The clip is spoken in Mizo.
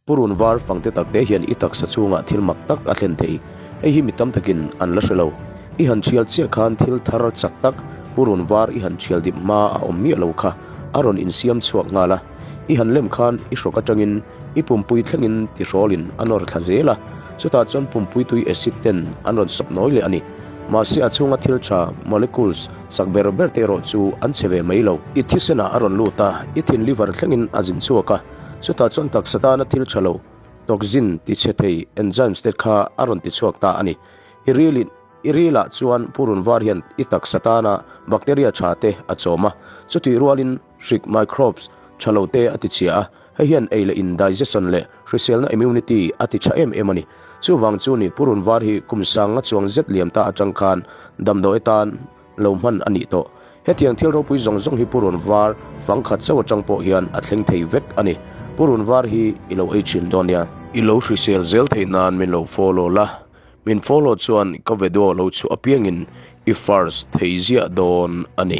Purun var fang te tak te hian i taksa chhungah thil mak tak a thlen thei. Hei hi mi tam takin an la hre lo. I han thial chiah khan thil thar chak tak purun var i han thial dip hma a awm miah lo kha a rawn insiam chhuak nghal a. I han lem khan i hrawk atangin i pumpui thlengin tihrawlin a nawr thla zel a, chutah chuan pumpui tui acid ten an rawn sawp nawi leh a ni. Mahse a chhunga thil tha, molecules, chak ber ber te erawh chu an che ve mai lo. I thisenah a rawn lut a, i thin liver thlengin a zin chhuak a, chutah chuan taksa tana thil tha lo, toxin, tichhe thei enzymes te kha a rawn tichhuak ta a ni. I rilin. I rilah chuan purun var hian i taksa tana bacteria tha te a chawm a, chutih rualin hrik, microbes, tha lo te a tichhia a, hei hian ei leh in digestion leh hriselna immunity a ti tha em em a ni. Chuvang chu ni purun var hi kum sanga chuang zet liam ta atang khan damdawi tan lo hman a nih tawh. Hetiang thil ropui zawng zawng hi purun var fang khat chauh atang pawh hian a thleng thei vek a ni. Purun var hi i lo ei thin dawn nia. I lo hrisel zel theih nan min lo follow la, Min follow chuan ka video lo chhuah apiangin i first thei ziah dawn a ni.